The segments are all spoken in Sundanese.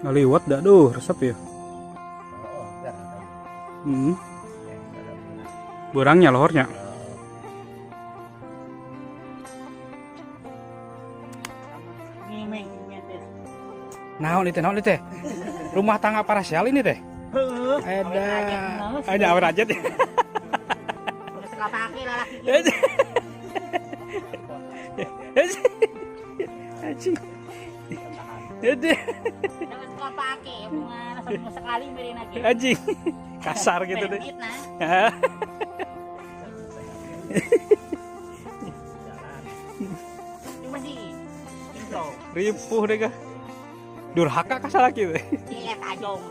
Ngaliwat dah duh, resep ya. Berangnya lohornya. Naon itu, naon itu teh? Rumah tangga parasial ini teh. Ada awet aja teh. Anjing. Kasar gitu deh. Ripuh deh kah. Durhaka kasar lagi deh.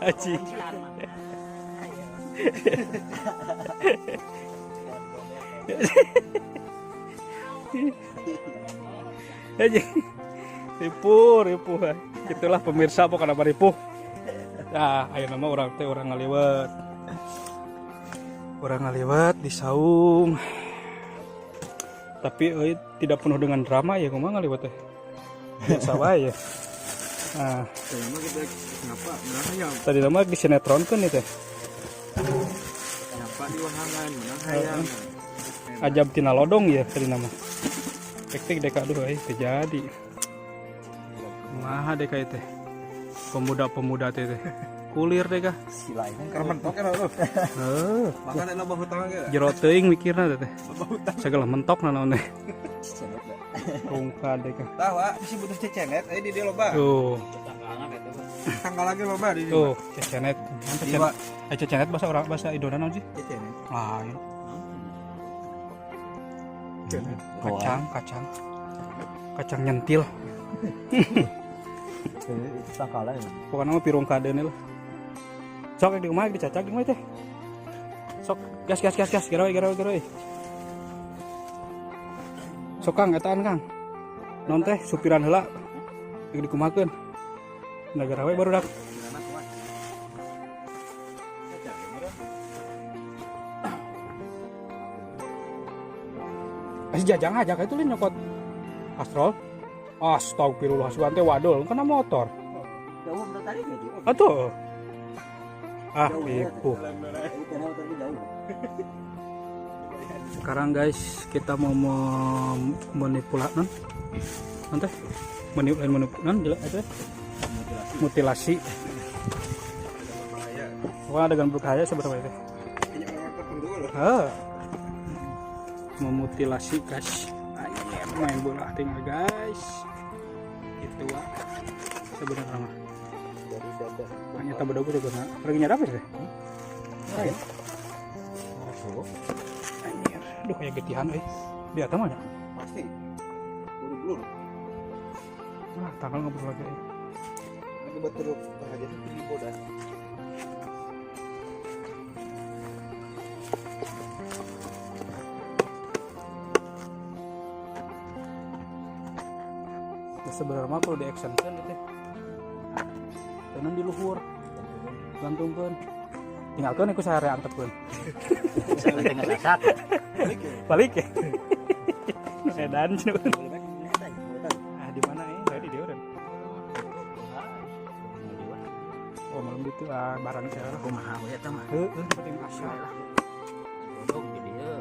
Anjing. Anjing. Ripuh, ripuh. Itulah pemirsa pokoknya apa ripuh. Nah, ayo nama orang teh orang ngaliwat. Orang ngaliwat di saung. Tapi tidak penuh dengan drama ya kumaha ngaliwat teh. Biasa wae ya. Nah, tadi nama di sinetronkeun nih teh. Ngapa di wahangan menang hayang. Ajab tina lodong ya tadi nama. Tektik deka aduh euy teu jadi. Kumaha deka teh. Pemuda-pemuda teh teh. Kulir deh kah? Keur mentok ya lho. Heuh. Makana loba hutang ge. Jero teuing mikirna teh. Segala mentok naon teh. Rungkad deh kah. Tah wa bisi butuh cecenet aya di dieu loba. Tuh. Tanggal lagi loba di dieu. Tuh, cecenet. Cecenet. Cecenet bahasa orang bahasa Indonesia naon sih? Cecenet. Lain. Kacang, kacang. Kacang nyentil. Pokoknya mah pirung kadeun lah. Sok di rumah dicacak di rumah teh. Sok gas gas gas gas geroy geroy geroy. Sok Kang etaan Kang. Non teh supiran heula rek dikumahakeun. Nagara we barudak. Masih jajang aja kayak itu lin nyokot kastrol. Astagfirullah sugan teh wadul kena motor. Atuh. Ah, ibu. Sekarang guys, kita mau manipulasi non. Nanti manipulasi non jelas itu. Mutilasi. Pokoknya adegan berbahaya seberapa itu. Heh. Memutilasi guys. Ayo main bola tinggal guys. Itu wah. Sebenarnya mah. Hanya tambah dogo juga nak. Lagi nyari apa sih? Ya. Anjir, aduh kayak getihan euy. Di atas mah ya? Pasti. Blur-blur. Wah, tanggal ngobrol lagi. Lagi betul aja tuh di bodas. Ya, sebenarnya mah kalau di action kan gitu. Tenan di luhur. Gantungkeun. Tinggalkeun iku sare antepkeun. Balik ya. Edan. Ah, di mana ya? Tadi di urang. Oh, malam itu ah barang saya kumaha we eta mah. Heuh, penting asa. Bodong di dieu.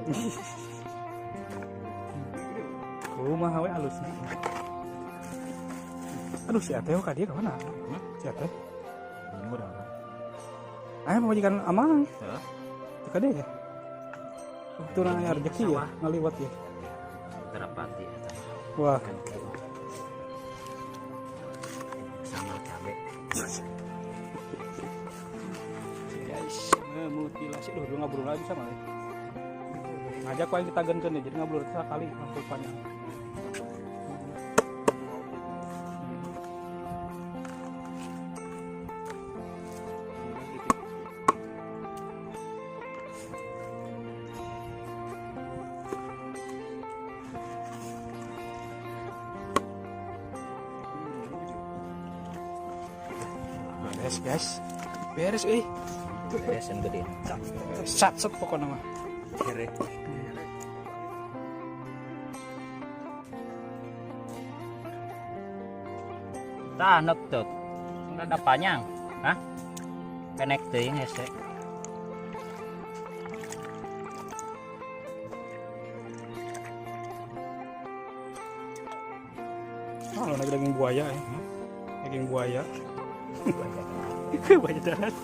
Kumaha we alus. Aduh, si Ateo ka dieu ka mana? Si Ateo. Ayo pamajikan amang. Heeh. Teu ka dieu ya. Kebetulan aya rezeki ya, ngaliwat ya. Terapati eta. Wah, Sama cabe. Guys, memutilasi. Duh, udah ngobrol lagi sama ya. Ngajak wae kita genkeun ya, jadi ngobrol sekali angkupannya. Beres guys, beres eh. Beres yang gede. Sat set pokoknya mah. Kere. Tah nek tek. Rada panjang, hah? Kenek teuing hese. Oh, lagi daging buaya ya. Daging buaya. Buaya darat.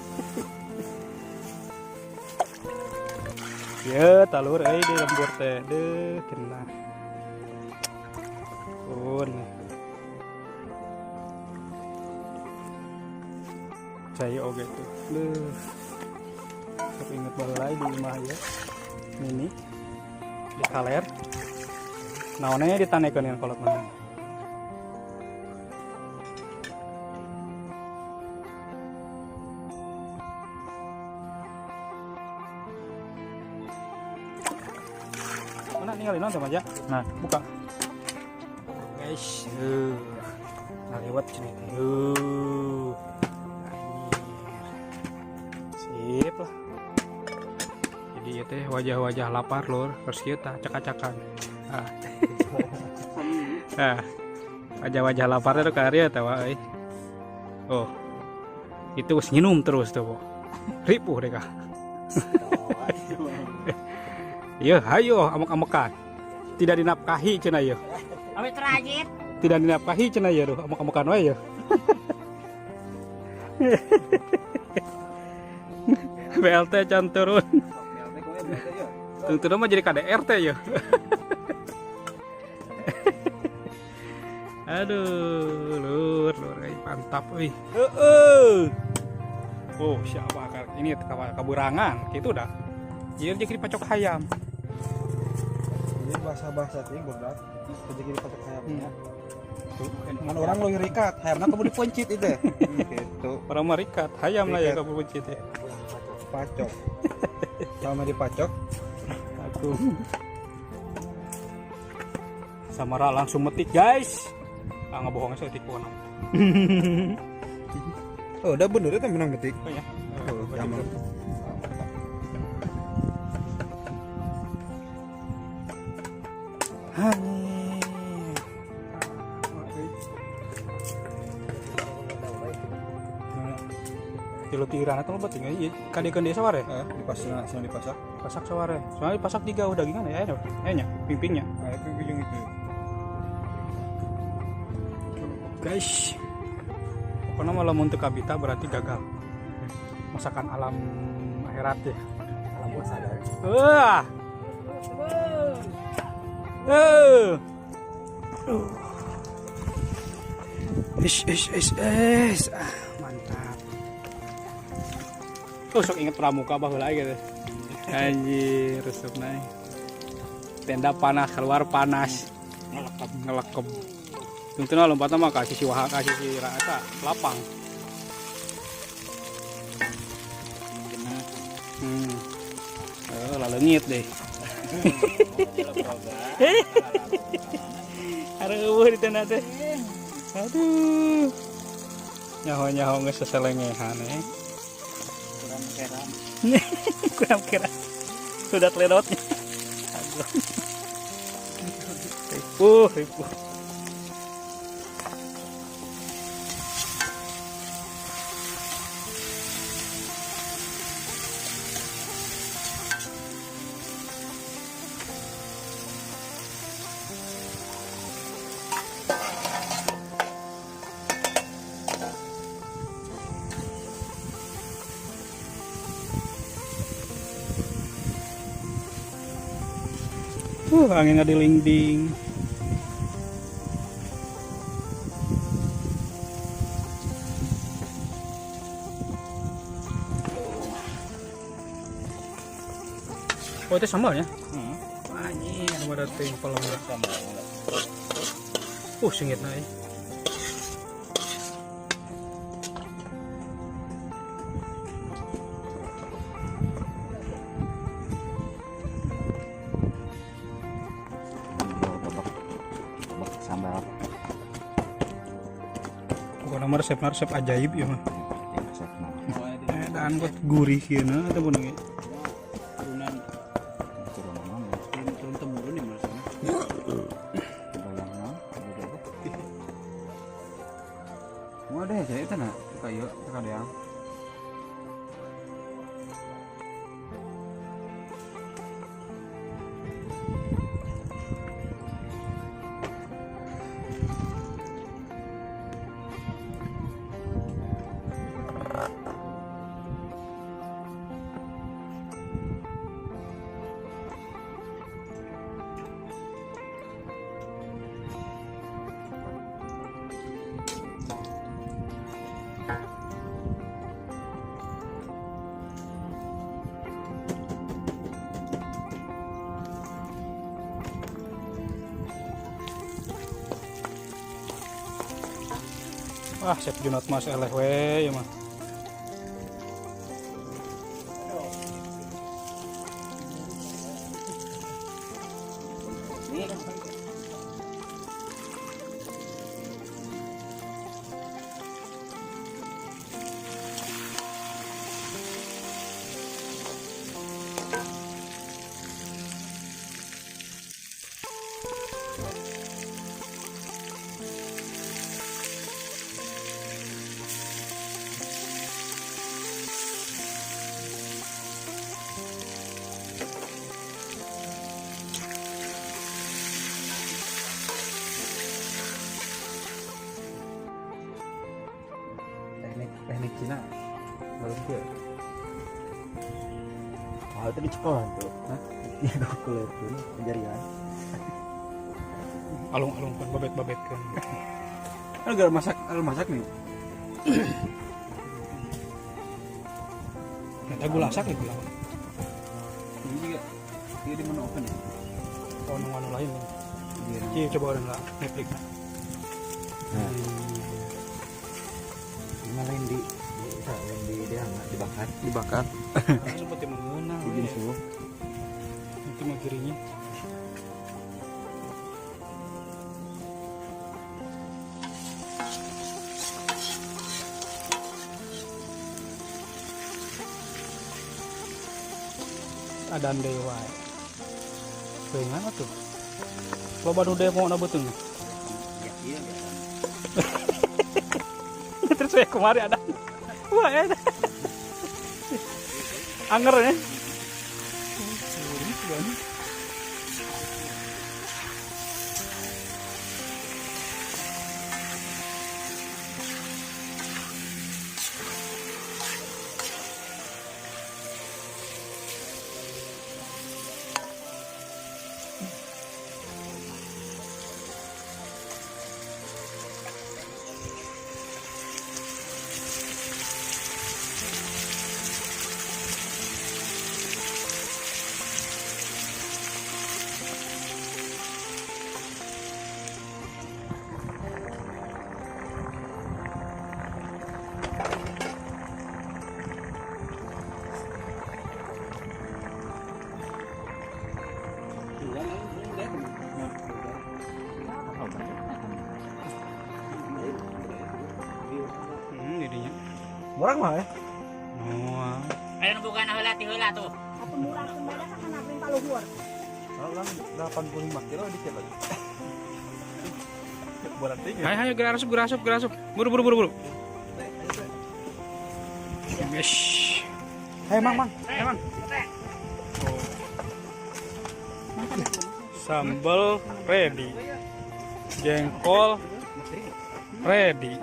Ya, talur euy di lembur teh. Deuh, cenah. Pun. Cai oge tuh. Leuh. Sok inget baheula di imah ieu. Mini. Di kaler. Naonnya ditanekeun yang kolot mana? Mana ninggalin nonton aja. Nah, buka. Guys, nah lewat sini. Sip lah. Jadi itu wajah-wajah lapar lur, terus kita caka-cakan. Ah. Ah. Wajah-wajah lapar itu karya tawa euy. Oh. Itu wis nginum terus tuh, Bu. Ripuh deh kah. Iya, hayo amuk-amukan. Tidak dinafkahi cenah ieu. Amit rajit. Tidak dinafkahi cenah ieu duh, amuk-amukan wae ieu. BLT can turun. Tungtuna mah jadi KDRT ieu. Aduh, lur, lur, mantap euy. Heeh. Oh, siapa ini kaburangan gitu dah. Jadi jadi pacok hayam. Ini bahasa-bahasa ting goblok. Jadi pacok hayamnya. Ngan orang leuwih rikat, hayamna kabur dipencit itu. Gitu. Orang mah rikat, hayam lah ya kabur pencit ya. Pacok. Sama dipacok. Aku. Samara langsung metik, guys. Ah ngebohong saya metik pokoknya. Oh, udah bener itu menang metik. Oh ya. Oh, gampang. Tilu tiran atau lebat tinggal iya kadiekeun desa ware. Di pasar, sana di pasar. Pasak saware. Soalnya di pasak tiga udah dagingan ya, ya, pimpingnya. Nah, pimping itu. Guys, pokoknya malah untuk kabita berarti gagal. Masakan alam akhirat ya. Alam bawah sadar. Wah. Ish, ish, ish, ish. Ah, mantap. Tuh sok inget pramuka baheula gitu. Anjir, resep naik. Tenda panas, keluar panas. Ngelekep, ngelekep. Tentunya lompatnya mah kasih si wahak, kasih si rata lapang. Lalengit deh. Aduh, di tenda teh. Aduh. Nyaho-nyaho geus seselengehan eh. Kurang keram. Kurang keram. Sudah teledotnya. Aduh. Ripuh, ripuh. Anginnya dilingding. Oh, itu sambalnya? Anjir, ada ting pelem. Singit naik. Sambal. Pokoknya mah resep ajaib ya mah. Dan kok gurih ya nah atau bener Turunan. Turun temurun ya maksudnya. Mau deh saya itu nak kayu. Ah, Chef Junot mas eleh we ya mah. Teknik Cina belum tuh. Oh, itu di sekolah tuh. Hah? Iya, kulit tuh penjarian. Alung-alung kan babet-babet kan. Kan masak nih. Eta gula asak ya gula. Ini juga dia di mana oven ya? Oh, nu anu lain. Iya, coba orang lah Netflix. Nah. Ini lain di dia dibakar. Dibakar. Seperti mengenal. Bikin suhu. Itu mah kirinya. Adan deui wae. Pengen atuh. Loba nu demo na beuteung. Ya iya biasa. Terus saya kemari ada. Wah, ya. Anger ya. Jadinya. Murah mah ya? Oh. Ayo bukan heula ti heula tuh. Atuh murah teu beda kan kana paluhur. Kalau ulang 85 kilo dikit lagi. Berarti Ayo ayo gerak asup gerak asup. Buru buru buru buru. Yes. Hei mang mang. Hey, Mang. Sambal ready. Jengkol ready.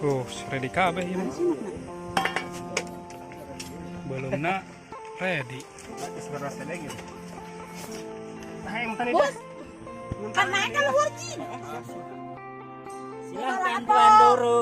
Oh, ready kabeh ini. Belumna ready. Bos. Kan naik ka luhur cing. Silahkan Tuan Doro.